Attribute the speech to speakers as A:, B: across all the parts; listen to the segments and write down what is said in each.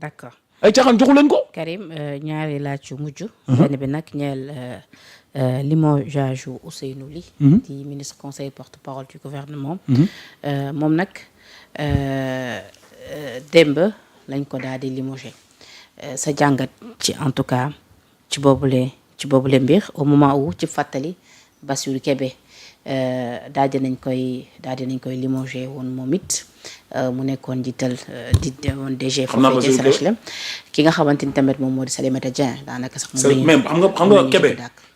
A: d'accord
B: ay caaxaan joxu leen ko.
A: Karim ñaari laaj yu mujj. benn bi nag ñeel limogeage u Ousseynou Ly. di ministre conseil porte-parole du gouvernement. moom nag démb lañ ko daal di limogé sa jàngat ci en tout cas ci boobule mbir au moment où ci fàttali Bassirou Kébé daal dinañ koy limogé woon moom it mu nekkoon njiital di woon DG foofee ci SRHLM ki nga xamante ni tamit moom moo di Salimata Dieng daanaka sax moom
B: même xam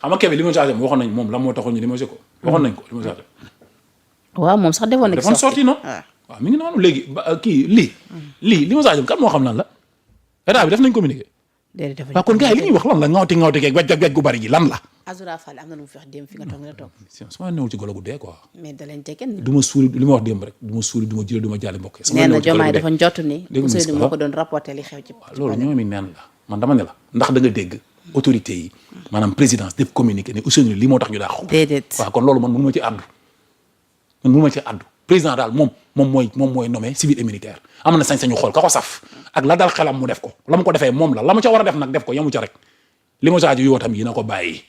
B: nga Kébé limogé waxoon nañ moom la moo taxoon ñu limogé ko waxoon nañ ko limogé
A: waaw moom sax defoon na
B: sorti non waaw mi ngi noonu léegi kii lii limogé kan moo xam lan la état bi def nañ communiqué
A: déedéet
B: waaw kon gars yi li ñuy wax lan la ngawti keeg wejj gu bari gi lan la
A: Azoura Fall am na lu mu fi wax démb fi nga toog nga toog
B: su ma newul ci golo gu dee quoi
A: mais da leen kenn
B: du ma suuri li ma wax démb rek du ma suuri du ma jëlee du ma jàlle mbokk
A: nee na Diomaye dafa njott ni Ousseynou moo ko doon rapporté li xew ci
B: loolu ñoomi neen la man dama ne la ndax da nga dégg autorité yi maanaam présidence def communiqué ne Ousseynou lii moo tax ñu daa xaw
A: déedéet
B: waaw kon loolu man mënu ma ci àddu président daal moom mooy nommé civil et militaire am na sañ-sañu xool ka ko saf ak la dal xelam mu def ko la mu ko defee moom la mu ca war a def nag def ko yamu ca rek li ma saaju yoo tam yi na ko bàyyi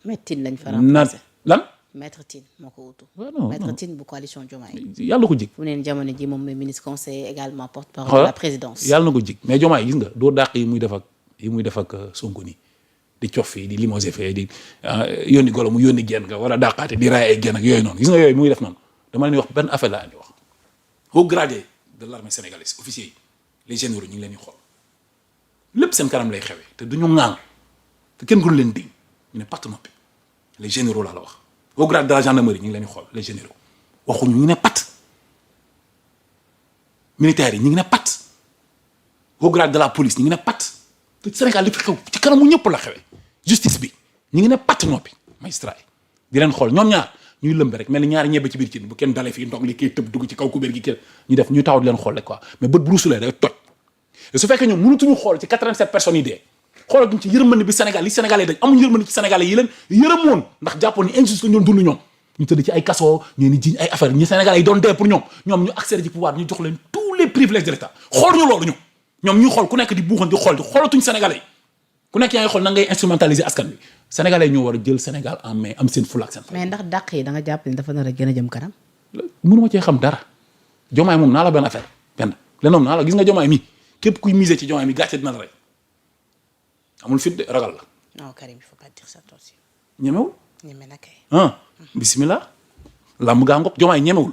A: Maître Tine lañ fa remplacé
B: lan
A: Maître Tine moo ko wutu
B: non
A: Maître Tine bu coalition Diomaye
B: yàlla ko jig
A: fu neen jamono ji moom mooy ministre conseiller également porte-parole de la présidence
B: yàlla na ko jig mais Diomaye gis nga doo dàq yi muy def ak Sonko nii di cof fii di limogé fee di yónni golo mu yónni genn nga wala dàqaate di raay ay genn ak yooyu noonu gis nga yooyu muy def noonu dama leen wax benn affaire laa andi wax haut gradé de l'armée sénégalaise officiers yi les généraux ñu ngi leen di xool lépp seen kanam lay xewee te du ñu ŋaang te kenn gënu leen diñ ñu ne patt noppi les généraux laa la wax haut grade de la gendarmerie ñu ngi leen di xool les généraux waxuñu ñu ne patt militaires yi ñu ngi ne patt haut grade de la police ñu ngi ne patt te Sénégal li fi xew ci kanamu ñëpp la xewee justice bi ñu ngi ne patt noppi magistrat yi di leen xool ñoom ñaar ñuy lëmbe rek mel ni ñaari ñebe ci biir cin bu kenn dalee fii ndog li kii tëb dugg ci kaw kubéer gi kenn ñu def ñu taxaw di leen xool rek quoi mais bët bu rusulee day toj te su fekkee ñoom mënutuñu xool ci 87 personnes yi dee xoolatuñ ci yërmande bi Sénégal li Sénégalais dañ amuñu yërmande ci Sénégalais yi leen yërëmoon ndax jàppoon ni injuste la ñoon dund ñoom ñu tëdd ci ay kaso ñu ni jiñ ay affaire ñi Sénégalais yi doon dee pour ñoom ñu accéder ci pouvoir ñu jox leen tous les privilèges de l'État xool ñu loolu ñoom ñuy xool ku nekk di buuxan di xoolatuñ Sénégalais yi ku nekk yaa ngi xool na ngay instrumentaliser askan bi Sénégalais ñoo war a jël Sénégal en main am seen fulla ak seen
A: mais ndax dàq yi da nga jàpp ni dafa nar a gën a jëm kanam
B: mënuma cee xam dara Diomaye moom naa la benn affaire leneen naa la gis nga Diomaye mi képp kuy miser ci Diomaye mi gàcce dina la rey amul fit de ragal la
A: non Karim il faut pas dire ça aussi
B: ñemewul
A: ñeme na kay
B: bismillah lamb gaa ngoog Diomaye ñemewul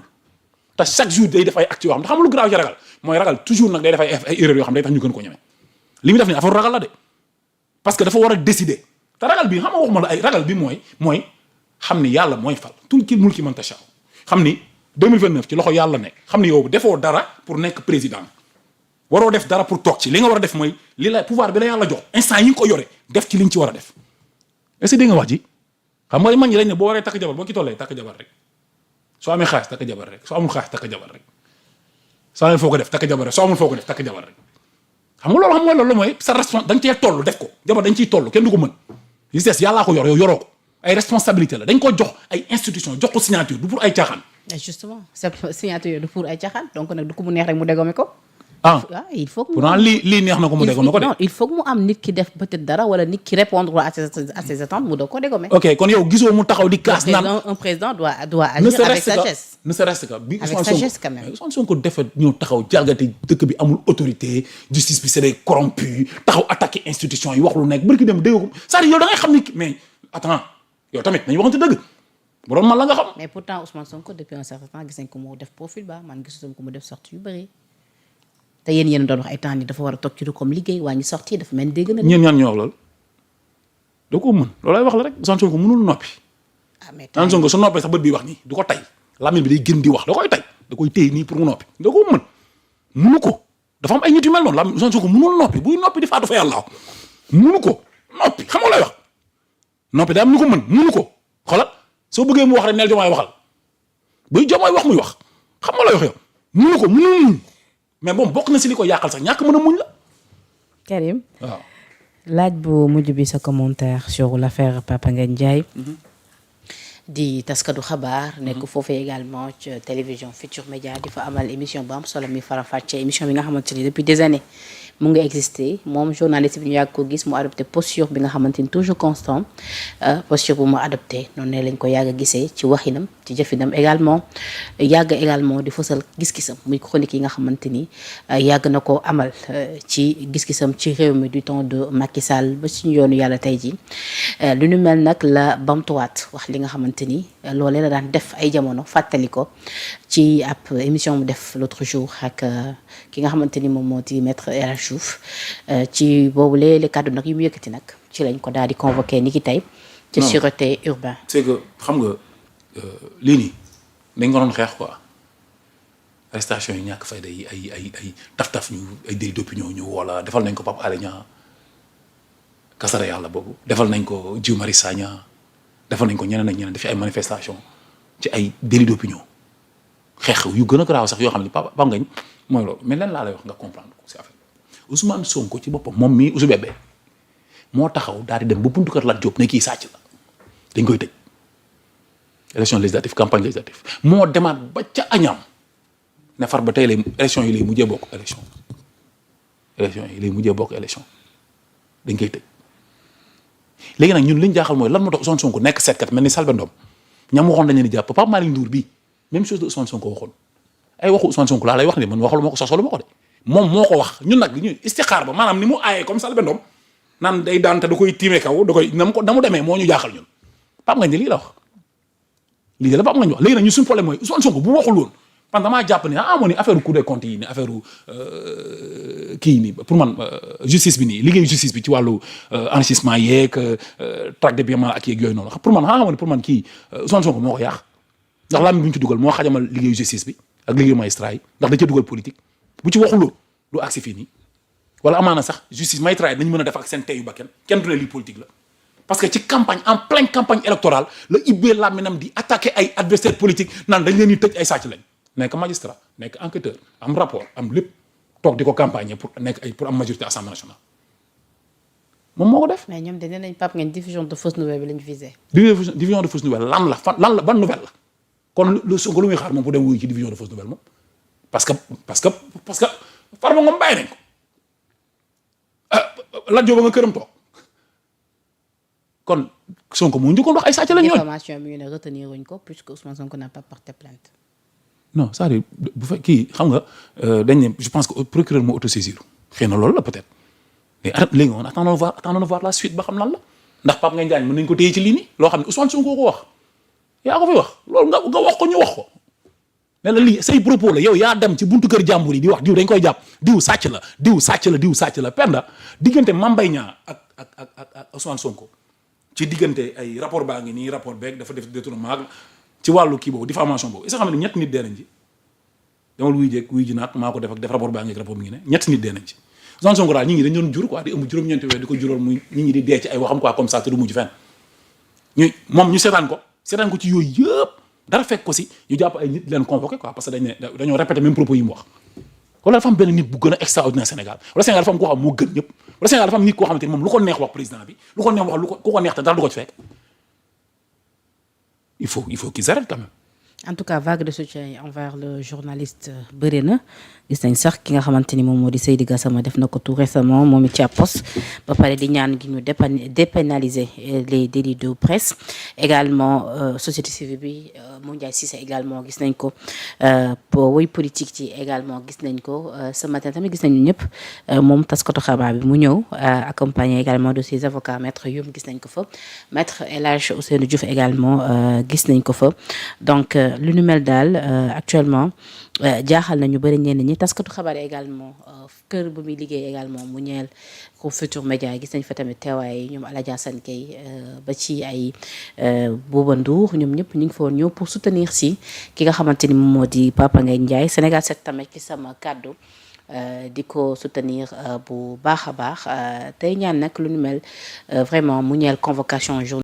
B: te chaque jour day def ay actes yoo xam ne xam lu grave ci ragal mooy ragal toujours nag day def ay erreurs yoo xam ne day tax ñu gën ko ñeme li muy def ni affaire ragal la de parce que dafa war a décider te ragal bi xam nga waxuma la ay ragal bi mooy xam ni yàlla mooy fal tulkil mulki man tashaa xam ni 2029 ci loxo yàlla nekk xam ni yow defoo dara pour nekk président waroo def dara pour toog ci li nga war a def mooy li la pouvoir bi la yàlla jox instant yi nga ko yore def ci li nga ci war a def est-ce que dégg nga wax ji xam nga mag ñi dañ ne boo waree takk jabar boo ci tollee takk jabar rek soo amee xaalis takk jabar rek soo amul xaalis takk jabar rek soo amee foo ko def takk jabar rek soo amul foo ko def takk jabar rek xam nga loolu xam mooy loolu mooy sa responsable da nga cee toll def ko jabar dañ ciy toll kenn du ko mën li des yàllaa ko yor yow yoroo ko ay responsabilité la dañ ko jox ay institution jox ko signature du pour ay caaxaan.
A: justement signature du pour ay caaxaan donc nag du ko mu neex rek mu dégome ko. il faut que
B: pourtant lii neex na ko mu dégome ko de.
A: non il faut que mu am nit ki def peut-être dara wala nit ki répondre à ses attentes mu doog ko dégome.
B: ok kon yow gisoo mu taxaw di kaas naan
A: un président doit agir avec sagesse.
B: ne serait-ce que bi
A: avec sagesse quand même.
B: Ousmane Sonko defet ñëw taxaw jalgati dëkk bi amul autorité justice bi c'est des corrompus taxaw attaquer institution yi wax lu nekk bërki dem dégg ko c'est-à-dire yow da ngay xam ni mais attends yow tamit nañu waxante dëgg bu doon man la nga xam.
A: mais pourtant Ousmane Sonko depuis un certain temps gis nañ ko mu def profil ba man gisuma ko mu def sortie yu bëri te yéen doon wax ay temps ni dafa war a toog ci comme liggéey waa ñi sortie dafa mel ni dégg na.
B: ñeen ñaan ñoo wax loolu da ko mën loolu ay wax la rek Ousmane Sonko mënul noppi.
A: mais
B: Ousmane Sonko su noppee sax bët bi wax nii du ko tay lamine bi day gën di wax da koy tay da koy téye nii pour mu noppi da ko mën mënu ko dafa am ay nit yu mel noonu lamine Ousmane Sonko mënul noppi buy noppi di faatu fa yàlla mënu ko noppi xam nga lay wax noppi daa am ñu ko mën mënu ko xoolal soo bëggee mu wax rek neel Diomaye waxal buy Diomaye wax muy wax xam nga lay wax yow mënu ko mënul mais moom bokk na si li ko yàqal sax ñàkk mën a muñ la.
A: Karim.
B: waaw.
A: laaj bu mujj bi sa commentaire sur l'affaire Papa Ngagne Ndiaye. di taskatu xabaar. nekk foofee également ci télévision Futurs Médias di fa amal émission bu am solo mi faram-fàccee émission bi nga xamante ni depuis des années mu ngi exister moom journaliste bi ñu yàgg ko gis mu adopté posture bi nga xamante ni toujours constant posture bu mu adopté noonu ne lañ ko yàgg a gisee ci waxinam ci jëfinam également yàgg également di fësal gis-gisam muy chronique yi nga xamante ni yàgg na ko amal ci gis-gisam ci réew mi du temps de Macky Sall ba suñu yoonu yàlla tey ji lu ñu mel nag la bamtuwaat wax li nga xamante ni loolee la daan def ay jamono fàttali ko ci ab émission mu def l'autre jour ak ki nga xamante ni moom moo di maître El Hadji Diouf ci boobu les kàddu nag yu mu yëkkati nag ci lañ ko daal di convoqué ni ki tey ci sûreté urbain.
B: c'est que xam nga lii nii dañ ko doon xeex quoi arrestation yi ñàkk fayda yi ay taf-taf ñu ay délit d'opinion ñu wala defal nañ ko Pape Alé Niang kasara yàlla boobu defal nañ ko Guy Marius Sagna defal nañ ko ñeneen ak ñeneen dafay ay manifestation ci ay délit d'opinion xeex yu gën a garaaw sax yoo xam ne Pape Ngagne mooy loolu mais leen laa lay wax nga comprendre ko si affaire Ousmane Sonko ci boppam moom mii Ousou Bébé moo taxaw daal di dem ba buntu kër Lat Diop ne kii sàcc la dañ koy tëj élection législative campagne législative moo demaat ba ca añaam ne far ba tey lay élection yi lay mujjee bokk élection dañ koy tëj léegi nag ñun li ñu jaaxal mooy lan moo tax Ousmane Sonko nekk seetkat mel ni Selbé Ndom ñam waxoon dañu leen di jàpp Pape Malick Ndour bii même chose de Ousmane Sonko waxoon ay waxu Ousmane Sonko laa lay wax ni man waxalu ma ko sosalu ma ko de moom moo ko wax ñun nag ñu istixaar ba maanaam ni mu aayee comme Selbé Ndom naan day daan te da koy tiime kaw da koy na mu demee moo ñu jaaxal ñun Pape Ngagne lii la wax lii de la Pape Ngagne wax léegi nag ñu suñu problème mooy Ousmane Sonko bu waxul woon parce que damaa jàpp ne moo ni affaire Cour des comptes yi ni affaire kii nii pour man justice bi nii liggéeyu justice bi ci wàllu enrichissement yeeg traque de biens ak yeeg yooyu noonu pour man xanaa pour man kii Ousmane Sonko moo ko yàq ndax laa mi bu ñu ci dugal moo xajamal liggéeyu justice bi ak liggéeyu magistrat yi ndax da cee dugal politique bu ci waxul woon du agsi fii nii wala amaana sax justice magistrat yi dañu mën a def ak seen teyu ba kenn du ne lii politique la parce que ci campagne en pleine campagne électorale la ibbee làmminam di attaquer ay adversaires politiques naan dañ leen di tëj ay sàcc lañ nekk magistrat nekk enquêteur am rapport am lépp toog di ko campagne pour am majorité assemblée nationale moom moo ko def.
A: mais ñoom dañu nañ Pape Ngagne diffusion de fausse nouvelle bi lañu visé.
B: diffusion de fausse nouvelle lan la ban nouvelle la kon lu Sonko lu muy xaar moom pour dem wuyu ci diffusion de fausse nouvelle moom parce que Farba Ngom bàyyi nañ ko Lat Diop nga këram toog kon Sonko mu njëkkoon wax ay sàcc lañ ñooñu.
A: information bi ñu ne retenir wuñ ko puisque Ousmane Sonko n'a pas porté plainte.
B: non c'est-à-dire bu fekkee xam nga dañ ne je pense que procureur moo autosaisir xëy na loolu la peut-être mais léegi on attendons de voir la suite ba xam lan la ndax Pape Ngagne Diagne mën nañ ko téye ci lii nii loo xam ne Ousmane Sonko ko wax yaa ko fi wax loolu nga wax ko ñu wax ko ne la lii say propos la yow yaa dem ci buntu kër jàmbur yi di wax diw dañ koy jàpp diw sàcc la Penda diggante Mame Mbaye Niang ak Ousmane Sonko ci diggante ay rapport baa ngi nii rapport beeg dafa def détournement ci wàllu kii boobu diffamation boobu est-ce que xam ne ñett nit dee nañ ci demal wuy ji naag maa ko def rapport baa ngi rapport mi ngi ne ñett nit dee nañ ci Ousmane Sonko daal ñi ngi dañ doon jur quoi di ëmb juróom-ñeenti weer di ko jural muy nit ñi di dee ci ay waxam quoi comme ça te du mujj fenn ñu seetaan ko ci yooyu yëpp dara fekk ko si ñu jàpp ay nit leen convoqué quoi parce que dañoo répété même propos yi mu wax wala dafa am benn nit bu gën a extraordinaire Sénégal wala Sénégal dafa am koo xam moo gën ñëpp wala Sénégal dafa am nit koo xamante ni moom lu ko neex wax président bi lu ko neex wax ku ko neex te dara du ko ci fekk il faut qu'ils arrêtent quand même.
A: En tout cas vague de soutien envers le journaliste bëri na gis nañ sax ki nga xamante ni moom moo di Seydi Gassama def na ko tout récemment moom it ci poste ba pare di ñaan gi ñu dépénaliser les délits de presse également société civile bi Moundiaye Cissé également gis nañ ko woy politique ci également gis nañ ko ce matin tamit gis nañu ñëpp moom taskatu xabaar bi mu ñëw accompagné également de ses avocats maître Youm gis nañ ko fa maître El Hadji Ousseynou Diouf également gis nañ ko fa donc lu nu mel daal actuellement jaaxal nañu bëri ñenn ñi taskatu xabaar également kër bu muy liggéey également mu ñeel groupe Futurs Médias gis nañ fa tamit teewaay ñoom Aladji Assane Gueye ba ci ay Bouba Ndour ñoom ñëpp ñu ngi fa woon ñëw pour soutenir si ki nga xamante ni moom moo di Papa Ngagne Ndiaye Sénégal 7 tamit ci sama kàddu di ko soutenir bu baax a baax tey ñaan nag lu nu mel vraiment mu ñeel convocation